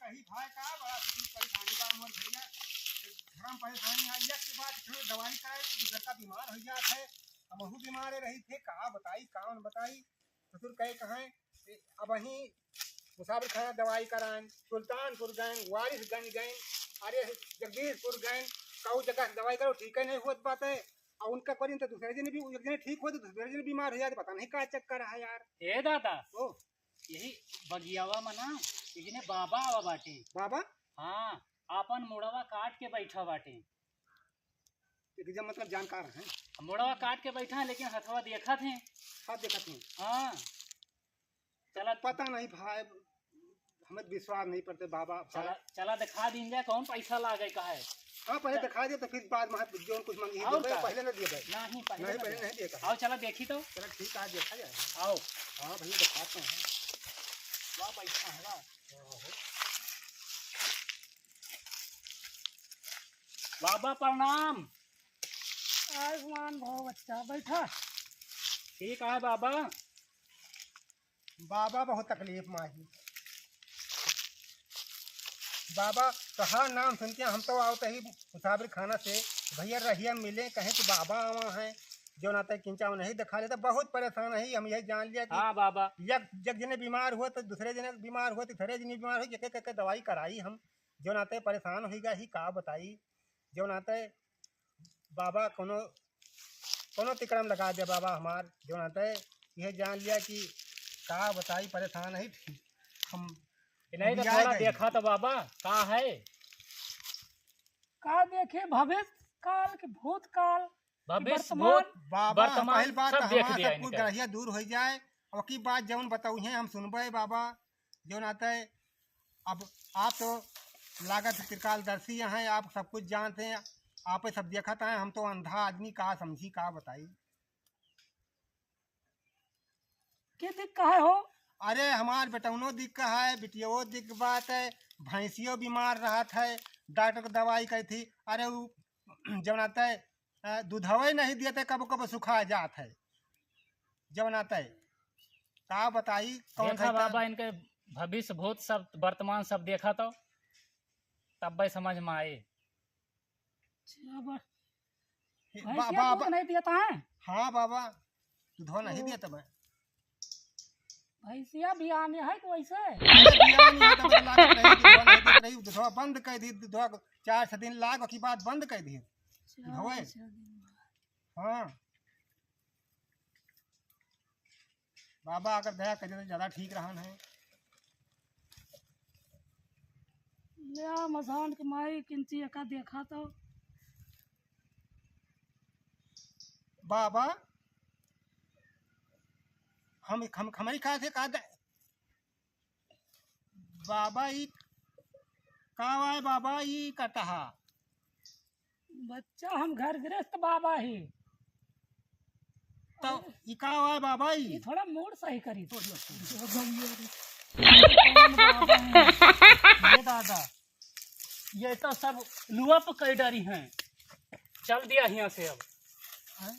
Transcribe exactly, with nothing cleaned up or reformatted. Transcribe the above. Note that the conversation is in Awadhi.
यही भाई का बड़ा सुकुन परेशानी बा मोर भैया। धरम परेशानी आ, एक के बाद एक दवाई कराए तो दूसर का बीमार होइ जात है। हमहू बीमार रही थे, का बताई, कौन बताई। ससुर कहे कहें, अबहीं मुसाफिर खाना दवाई कराएन, सुल्तानपुर गएन, वारिसगंज गएन, अरे जगदीशपुर गएन, कहू जगह से दवाई करो, ठीक है नहीं होत बात है। और उनका करीन तो दूसरे दिन भी, एक दिन ठीक होत, दूसरे दिन बीमार हो जात, पता नहीं का चक्कर है यार। ए दादा, ओ। यही बगियावा में ना, एक जने बाबा आवा बाटे। बाबा? हाँ, आपन मुड़वा काट के बैठा बाटे। एक जन मतलब जानकार हैं। मुड़वा काट के बैठा है, लेकिन हथवा देखत हैं। हाथ देखत हैं। हाँ। चला। पता नहीं भाई, हमें विश्वास नहीं पड़ते बाबा, भाई। चला, चला दिखा दीन जाए, कौन पैसा लागे का है। हाँ, पहले चल। दिखा दे तो फिर बाद में हाथ जो कुछ मांगी और दे, का? पहले ना दिए भाई। नहीं, पहले नहीं, ना पहले दिए। नहीं दिए का। आओ, चला देखी तो। चला ठीक है, देखा जाए। आओ। हाँ भैया, दिखाते हैं। वाह, पैसा है, वाह। बाबा प्रणाम। आयुष्मान भव बच्चा, बैठा। ठीक है बाबा। बाबा बहुत तकलीफ में ही। बाबा तोहार नाम सुन के हम तो आवत ही मुसाफिर खाना से, भैया रहिया मिले, कहे कि बाबा आवा है, जो नाते किंचा नहीं दिखा लेता, बहुत परेशान है। हम यही जान लिया कि हाँ बाबा। एक, एक जने बीमार हुआ तो दूसरे जने बीमार हुआ, तीसरे जने बीमार हुआ, एक एक करके दवाई कराई हम, जो नाते परेशान हो गया ही, का बताई। जो नाते बाबा कोनो, कोनो तिकड़म लगा दे बाबा हमार, जो नाते यह जान लिया कि का बताई, परेशान है हम। नहीं तो थोड़ा देखा तो बाबा, का है? का देखे भविष्य काल के भूतकाल, भविष्य, वर्तमान। भूत, बाबा, वर्तमान, पहली बात सब तो देख हमारा दिया सब कुछ इनका। ग्रहिया दूर हो जाए, और की बात जौन बताऊ है हम सुनबे बाबा, जो नाते अब आप तो लागत त्रिकालदर्शी हैं, आप सब कुछ जानते हैं, आप सब देखत हैं, हम तो अंधा आदमी का समझी का बताई। के दिक्क है हो? अरे हमार बेटौनो दिक्क है, बिटियो दिक्क बात है, भैंसियो बीमार रहत है, डॉक्टर को दवाई करी थी, अरे उ जौन आते, अ, दूधवे नहीं दिए थे, कबो कबो सुखा जात है। जौन आते, का बताई, कौन देखा खाई बाबा, इनके भविष्य भूत सब, वर्तमान सब देखा तो तब्बे समझ में आए। अच्छा, बा-, हे, भैंसिया बा-, बा-, दूध बा-, नहीं देता है? हाँ बाबा, दूधवा नहीं ओ। देता बा। भैंसिया बियाने है कि वैसे? अरे बियाने है तो मतलब लागत रही, दूधवा नहीं देत रही, दूधवा बंद कर दी, दूधवा चार छह दिन लाग, ओकी बाद बंद कर दी। चार दूधवा। छह दिन बाद। हाँ। बाबा अगर दया कर दे तो ज्यादा ठीक रहन है। ले आ मसान के माई किंची एका देखा तो। बाबा, हम, हम, हमरी का से का दे-, बाबा ई का वाय बाबा ई कटहा? बच्चा हम घर गृहस्थ बाबा ही। तो ई का वाय बाबा ई? ई थोड़ा मूड सही करी। ये दादा, ये तो सब लुआ पे कई डरी हैं। चल दिया यहाँ से अब। हैं?